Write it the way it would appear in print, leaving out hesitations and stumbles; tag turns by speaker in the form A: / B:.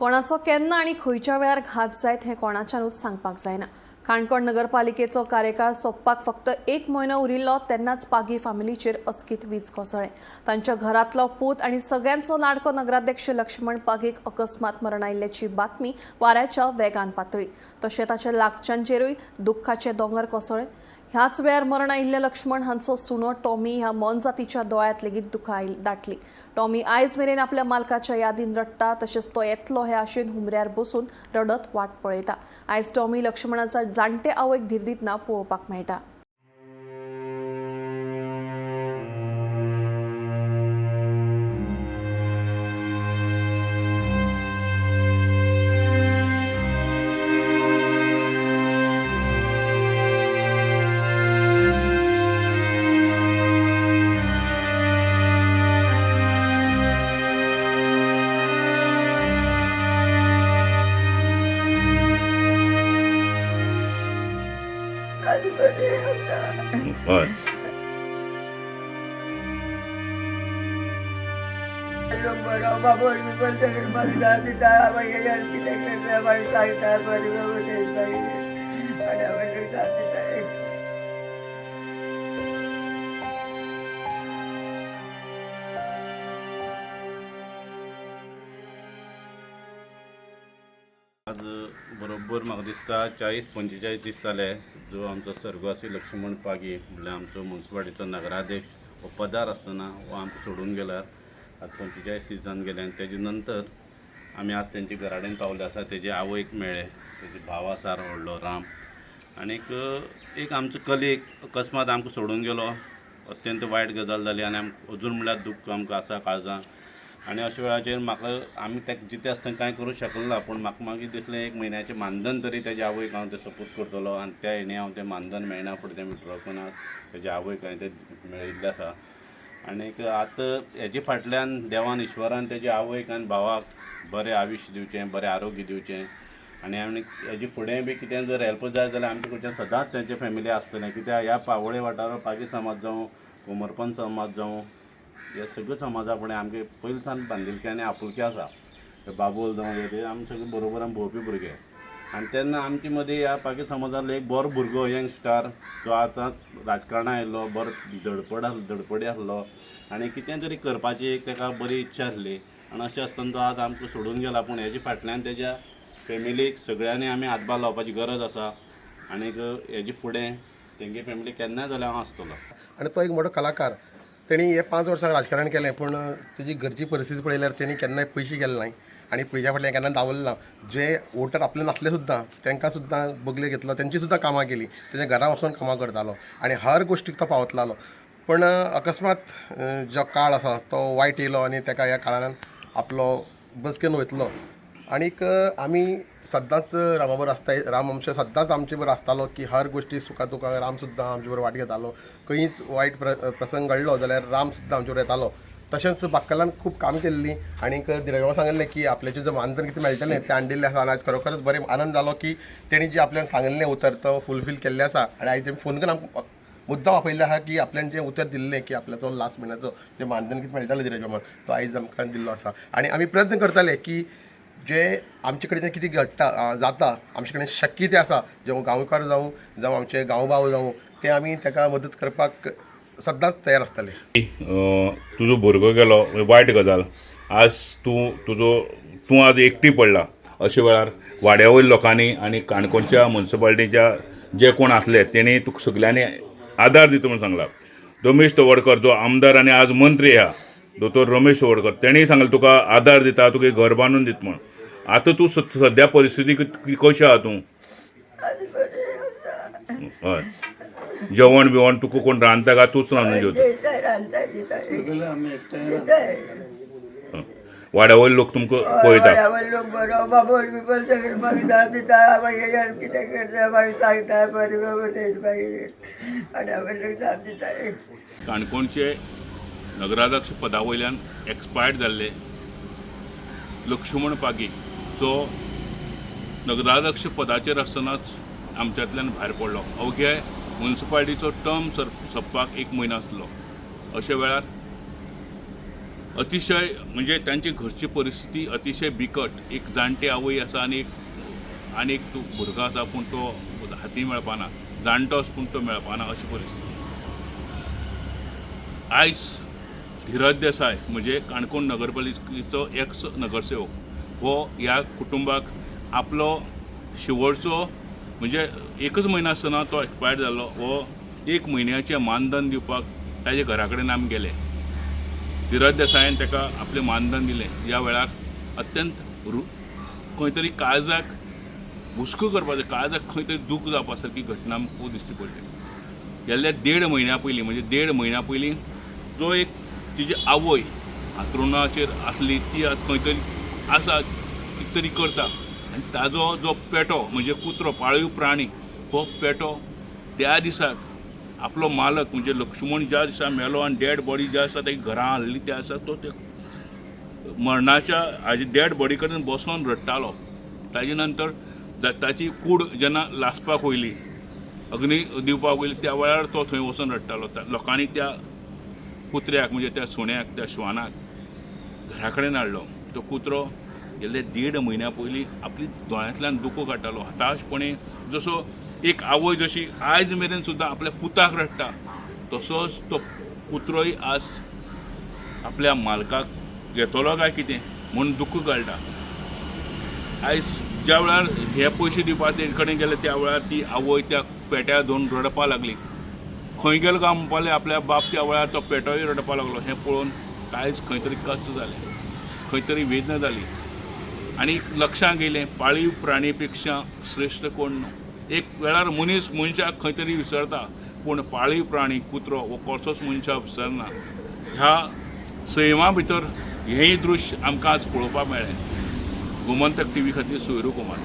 A: कोणाचो केन्ना आनी खंयच्या वेळार घात जायत हें कोणाच्यानूच सांगपाक जायना. काणकोण नगरपालिकेचो कार्यकाळ सोंपपाक फक्त एक म्हयनो उरिल्लो तेन्नाच पागी फामिलीचेर अचकीत वीज कोसळ्ळें. तांच्या घरांतलो पूत आनी सगळ्यांचो लाडको नगराध्यक्ष लक्ष्मण पागीक अकस्मात मरण आयिल्ल्याची बातमी वाऱ्याच्या वेगान पातळ्ळी. तशें ताच्या लागच्यांचेरूय दुख्खाचे दोंगर कोसळ्ळे. ह्याच वेळार मरण आयिल्ल्या लक्ष्मण हांचो सुनो टॉमी ह्या मोनजातीच्या दोळ्यांत लेगीत दुखां दाटली. टॉमी आयज मेरेन आपल्या मालकाच्या यादीन रडटा, तशेंच तो येतलो हे आशेन हुमऱ्यार बसून रडत वाट पळयता. आयज टॉमी लक्ष्मणाचा जाणटे आवयक धीर दितना पळोवपाक मेळटा.
B: हय.
C: लोक बरो बाबोल बिबोल सगळे मागीर दिता, मागीर कितें करता, मागीर सांगता बरें बाबा तेच मागीर आनी आवयक जाप दिता.
B: आज बरोबर म्हाका दिसता 40-45 दीस जाले जो आमचो स्वर्गवासी लक्ष्मण पागी म्हणल्यार आमचो मुन्सिपालिटीचो नगराध्यक्ष हो पदार आसतना हो आमकां सोडून गेल्यार आज 45 दीस जावन गेले आनी तेजे नंतर आमी आज तेंच्या घरा कडेन पावले आसा. तेजे आवयक मेळ्ळे, तेजे भाव आसा व्हडलो राम आनीक एक आमचो कलीग अकस्मात आमकां सोडून गेलो. अत्यंत वायट गजाल जाली आनी आमकां अजून म्हणल्यार दुख्ख आमकां आसा काळजान. आनी अशा वेळाचेर म्हाका आमी ताका जिते आसतना कांय करूंक शकलो ना, पूण म्हाका मागीर दिसलें एक म्हयन्याचें मानधन तरी तेज्या आवयक हांव तें सपोर्ट करतलो आनी त्या हेणी हांव तें मानधन मेळना फुडें तें विड्रॉ करून तेज्या आवयक हांवें तें मेळयिल्लें आसा. आनीक आतां हेजे फाटल्यान देवान ईश्वरान तेज्या आवयक आनी भावाक बरें आयुश्य दिवचें, बरें आरोग्य दिवचें आनी आनी हेजे फुडें बी कितें जर हेल्प जाय जाल्यार आमचे कडच्यान सदांच तेंचे फॅमिली आसतलें. कित्याक ह्या पावोळे वाठारांत पागी समाज जावं, कोमरपंत समाज जावं, हे सगळे समाजा फुडें आमगे पयलीं सावन बांदिलकी आनी आपुलकी आसा. बाबोल जावं हे ते आमी सगळे बरोबर आमी भोंवपी भुरगे आनी तेन्ना आमचे मदीं ह्या पागी समाजांतलो एक बरो भुरगो यंगस्टार जो आतां राजकारणां आयिल्लो, बरो धडपड धडपडी आसलो आनी कितें तरी करपाची एक ताका बरी इच्छा आसली आनी अशें आसतना तो आज आमकां सोडून गेला. पूण हेजे फाटल्यान तेज्या फॅमिलीक सगळ्यांनी आमी हातभार लावपाची गरज आसा आनीक हेजे फुडें तेंगे फॅमिली केन्नाय जाल्यार हांव आसतलो.
D: आनी तो एक मोठो कलाकार. तेणी हे 5 वर्सां राजकारण केलें, पूण तेजी घरची परिस्थिती पळयल्यार तेणी केन्नाय पयशे केले नाय आनी पयशा फाटल्यान केन्ना धांवलें ना. जे वोटर आपले नासले सुद्दां तांकां सुद्दां बगले घेतलो, तेंची सुद्दां कामां केली, तेच्या घरा वचोन कामां करतालो आनी हर गोश्टीक तो पावतलो. पूण अकस्मात जो काळ आसा तो वायट येयलो आनी ताका ह्या काळान आपलो बसकेन वयतलो. आनीक आमी सद्दांच रामा बरोबर आसताय, राम आमचे सद्दांच आमचे बरोबर आसतालो की हर गोश्टी सुखा दुखाक राम सुद्दां आमचे बरोबर वाट घेतालो. खंयच वायट प्रसंग घडलो जाल्यार राम सुद्दां आमचे बरोबर येतालो. तशेंच बाक्कलान खूब काम केल्लीं आनीक धीरज सांगिल्लें की आपल्याचें जें मानधन कितें मेळटलें तें हाडिल्लें आसा आनी आयज खरोखरच बरें आनंद जालो की तेणी जें आपल्यान सांगिल्लें उतर तो फुलफील केल्लें आसा. आनी आयज तेमी फोन करून आमकां मुद्दाम आपयल्लें आसा की आपल्यान जें उतर दिल्लें की आपल्याचो लास्ट म्हयन्याचो जें मानधन कितें मेळटालें धीरज मामान तो आयज आमकां दिल्लो आसा. आनी आमी प्रयत्न करताले की जे आमचे कडेन कितें घडटा जाता, आमचे कडेन शक्य तें आसा, जावं गांवकार जावं, जावं आमचे गांवभाव जावं, ते आमी ताका मदत करपाक सद्दांच तयार आसतले.
E: तुजो भुरगो गेलो, वायट गजाल. आज तूं तुजो तूं आज एकटी पडला. अशा वेळार वाड्या वयल्या लोकांनी आनी काणकोणच्या मुन्सिपालिटीच्या जे कोण आसले तेणी तुका सगल्यांनी आदार दिता म्हूण सांगला. रमेश तवडकर जो आमदार आनी आज मंत्री आहा, दोतोर रमेश तवडकर, तेणेय सांगलें तुका आदार दिता, तुका एक घर बांदून दिता म्हूण. आतां तूं सद्या परिस्थिती कशी आहा तूं? हय, जेवण बिवण तुका कोण रांदता काय तूंच रांदून जेवता?
C: रांदता दिता दिता.
E: वाड्या वयले लोक तुमकां पळयता?
C: वाड्यावर लोक बरो बाबोल बिबोल सगळे मागीर जाप दिता, मागीर कितें करता, मागीर सांगता बरें बाबा तेच मागीर वाड्यावर लोक जाप दिता.
E: काणकोणचे नगराध्यक्ष पदा वयल्यान एक्सपायर्ड जाल्ले लक्ष्मण पागी जो नगराध्यक्ष पदाचेर आसतनाच आमच्यांतल्यान भायर पडलो. अवघे मुन्सिपालिटीचो टर्म सोंपपाक एक म्हयनो आसलो. अशा वेळार अतिशय म्हणजे तांची घरची परिस्थिती अतिशय बिकट. एक जाणटी आवय आसा आनी एक आनी एक भुरगो आसा, पूण तो हाती मेळपाना, जाणटोच पूण तो मेळपाना अशी परिस्थिती. आयज धीरज देसाय म्हणजे काणकोण नगरपालिकेचो एक्स नगरसेवक हो ह्या कुटुंबाक आपलो शेवटचो म्हणजे एकच म्हयनो आसतना तो एक्सपायर जाल्लो, हो एक म्हयन्याचें मानधन दिवपाक ताजे घरा कडेन आमी गेले. धीरज देसायान ताका आपलें मानधन दिलें. ह्या वेळार अत्यंत खंय तरी काळजाक हुस्को करपाचें, काळजाक खंय तरी दूख जावपा सारकी घटना आमकां दिश्टी पडली. गेल्ल्या देड म्हयन्या पयलीं म्हणजे देड म्हयन्या पयलीं जो एक तिजी आवय हांतरुणाचेर आसली ती आतां खंय तरी आसा, कितें तरी करता आनी ताजो जो पेटो म्हणजे कुत्रो, पाळीव प्राणी, हो पेटो त्या दिसाक आपलो मालक म्हणजे लक्ष्मण ज्या दिसा मेलो आनी डेड बॉडी ज्या दिसा तेका घरां हाडली त्या दिसा तो त्या मरणाच्या हाजे डेड बॉडी कडेन बसोन रडटालो. ताजे नंतर ताची कूड जेन्ना लासपाक वयली, अग्नी दिवपाक वयली, त्या वेळार तो थंय वचोन रडटालो. लोकांनी त्या कुत्र्याक म्हणजे त्या सुण्याक, त्या श्वानाक घरा कडेन हाडलो. तो कुत्रो गेल्ले देड म्हयन्या पयलीं आपली दोळ्यांतल्यान दुखो काडटालो हताशपणे. जसो एक आवय जशी आयज मेरेन सुद्दां आपल्या पुताक रडटा, तसोच तो कुत्रोय आज आपल्या मालकाक घेतलो काय कितें म्हूण दुख्ख काडटा. आयज ज्या वेळार हे पयशे दिवपाक तेजे कडेन गेले त्या वेळार ती आवय त्या पेट्या धरून रडपाक लागली. खंय गेलो काय म्हणपाक आपल्या बाप, त्या वेळार तो पेटोय रडपाक लागलो. हें पळोवन कांयच खंय तरी कच्च जालें, खंय तरी वेदना जाली आनी लक्षांत येयलें पाळीव प्राणी पेक्षा श्रेश्ठ कोण न्हू. एक वेळार मनीस मनशाक खंय तरी विसरता, पूण पाळीव प्राणी कुत्रो हो कसोच मनशाक विसरना. ह्या सैमा भितर हेंय दृश्य आमकां आज पळोवपाक मेळ्ळें. गोमंतक टीव्ही खातीर सोयरू कुमार.